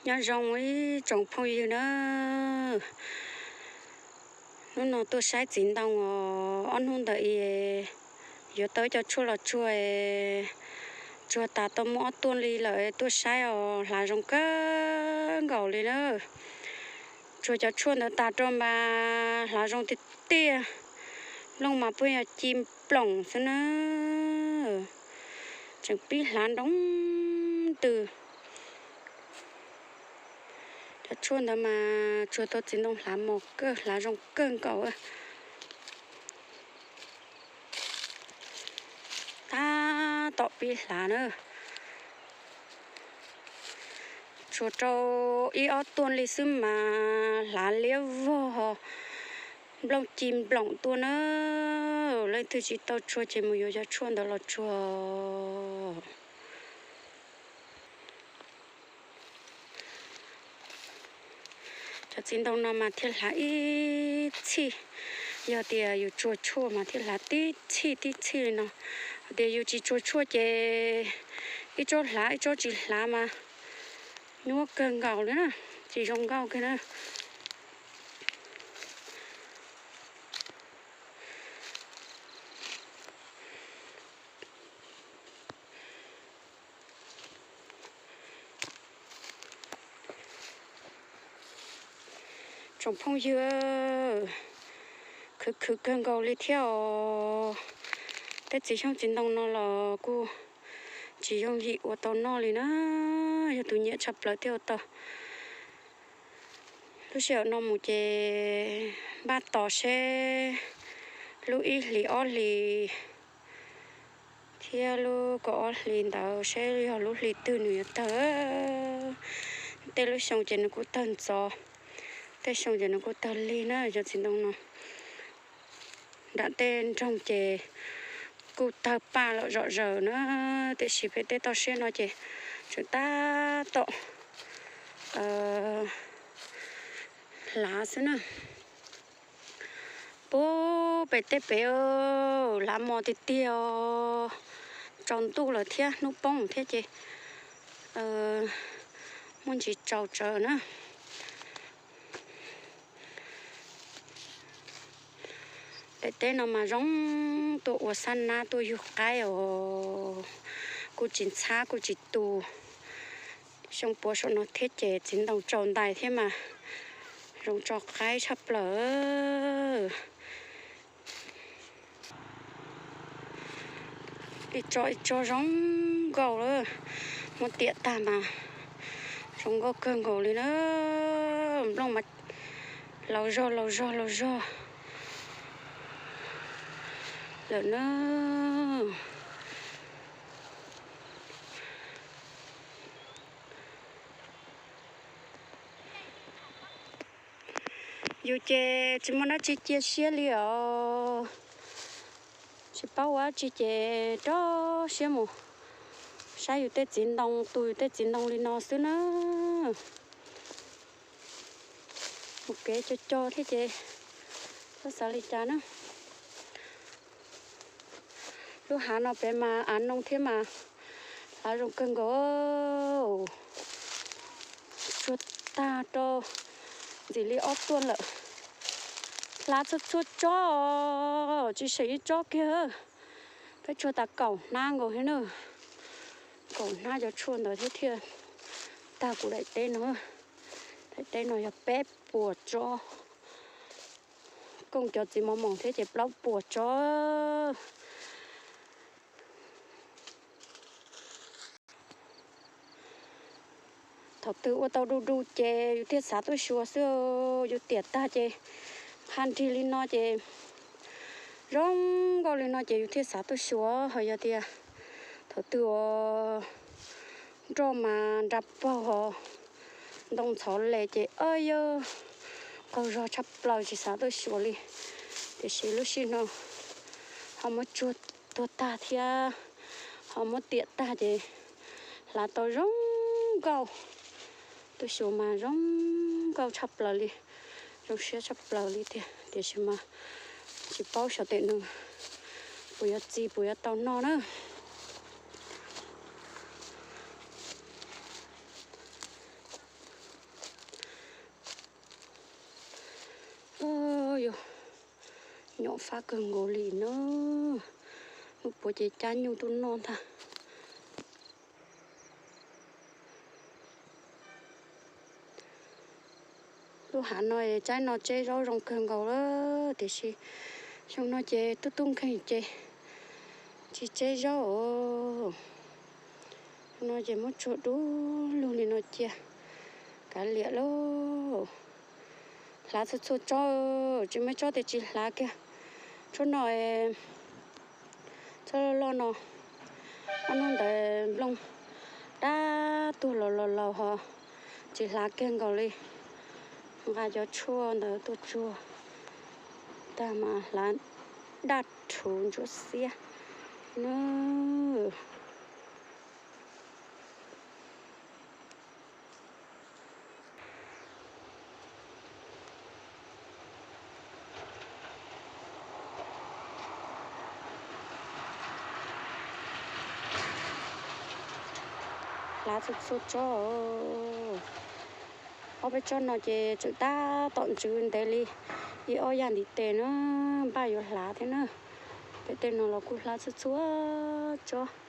Nyob zoo ib tsoom phooj ywg na, hnub no tuaj saib txiv ntoo os. Ob hnub ntawd yuav tau ib co tshuaj los tsuag, tsuag tas tau muaj ob tuaj li lawm, tuaj saib os, hlav zoo kawg nkaus li na. Tsuag cov tshuaj ntawd tas rau mas hlav zoo tiag tiag, nplooj mas puag yog ci nploom xwb na, tseem pib hlav nroo ntws. Cov tshuaj ntawd mas tsuag tau txiv ntoo hlav mos kawg, hlav zoo kawg nkaus. Tab tom pib hlav na, tsuag rau ib ob tuaj li xwb mas hlav liab vog, nplooj ci nploom tuaj na. Leej twg tsis tau tsuag ces mus yuav cov tshuaj ntawd los tsuag. Cov txiv ntoo no mas thiaj hlav ib txhij, yog tias yus tsuag tshuaj mas thiaj hlav tib txhij tib txhij li no. Hos tias yus tsis tsuag tshuaj ces ib tsob hlav ib tsob tsis hlav mas nyuaj kawg nkaus li na, tsis zoo nkauj kiag na. Tsoom phooj ywg, khwv khwv kawg nkaus li thiab os. Tej txiv xyoob txiv ntoo no los kuj tsis yooj yim ua tau noj li na, yog tus nyiam tshaj plaws thiaj ua tau. Lub sij hawm no mus ces npaj tos seb lub ib hlis ob hlis thiab lub kaum ob hlis ntawd seb yog lub hli twg nws yuav tawg. Tej lub xyoo ces nws kuj tawg ntxov, tej xyoo ces nws kuj tawg lig na cov txiv ntoo no. Nram tej nroog ces kuj tawg paj lawm zom zaws na, tiam sis pem tej toj siab no ces tseem tab tom hlav xwb na. Puag pem tej pem hlav mos tiag tiag os, tsaus ntuj lawm thiab hnub poob thiab ces muaj ntsis tsaus tsawv na. Daim teb no mas zoo tuaj ua xab nab tuaj yug qaib os, kuj tsis ntxhab kuj tsis tu. Xyoo puav saum no thiab ces txiv ntoo tsaus ntais thiab mas zoo tso qaib tshaj plaws. Ib tsob ib tsob zoo nkauj lawm, muab tiam tag mas zoo nkauj kawg nkaus li na. Nplooj mas laus zog laus zog laus zog lawm na. Yus ces tsis muaj dab tsi cia siab li os. Tsis paub ua dab tsi ces rau siab mus saib yus tej txiv ntoo, tu yus tej txiv ntoo li no xwb na. Mus kev co co thiab ces txhob xav li cas na. Lub hav no pem mas av noo thiab mas hlav zoo kawg nkaus. Tsuag tag rau ntxim li ob tuaj lawm. Hlav txhua txhua tsob, tsis seem ib tsob kiag. Peb tsuag tas kaum hnab nkaus thiab na. Kaum hnab cov tshuaj ntawd thiab thiaj tag kuv daim teb no. Daim teb no yog peb puas tsob. Kooj cov txiv mos mos thiab ces plaub puas tsob. Thaum twg ua tau du du ces yus thiaj xav tuaj xyuas xwb. Yus tiam tag ces qha nrig li no ces zoo nkauj li no ces yus thiaj xav tuaj xyuas. Ho yog tias thaum twg ua nroj mas nra paug, ntoo ntxhov les ces yawg qaug zog tshaj plaws tsis xav tuaj xyuas li. Tiam sis lub sij no ho muab tsuag tuag tag thiab ho muab tiam tag ces hlav tau zoo nkauj. Tuaj xyuas mas zoo nkauj tshaj plaws li, zoo siab tshaj plaws li tiag. Tiam sis mas tsis paub xyov tej no puas yuav txi puas yuav tau noj na. Fab kawg nkaus li na. Hnub puav ces cab nyuj tuaj noj ntag. Lub hav no tsaib no tseb zaub zoo kawg nkaus lawm, tiam sis xyoo no ces tub tub nkeeg ces tsis tseb zaub os. Xyoo no ces muab tsuag dub lug li no cia, kav liam lauj. Hlav txhua txhua tsob, tsis muaj tsob tias tsis hlav kiag. Tsob no, tsob loj loj no, ob hnub ntawd nplooj dab tuag los los laus ho tsis hlav kiag nkaus li. Nqa cov tshuaj ntawd tuaj tsuag tag mas hlav daj rhuv ntsuab xiab na. Hlav txhua txhua tsob. Ob peb tsob no ces tseem tab tom ntsws ntev li ib ob yam ntiv tes na, npaj yuav hlav thiab na. Pem tej no los kuj hlav txhua txhua tsob.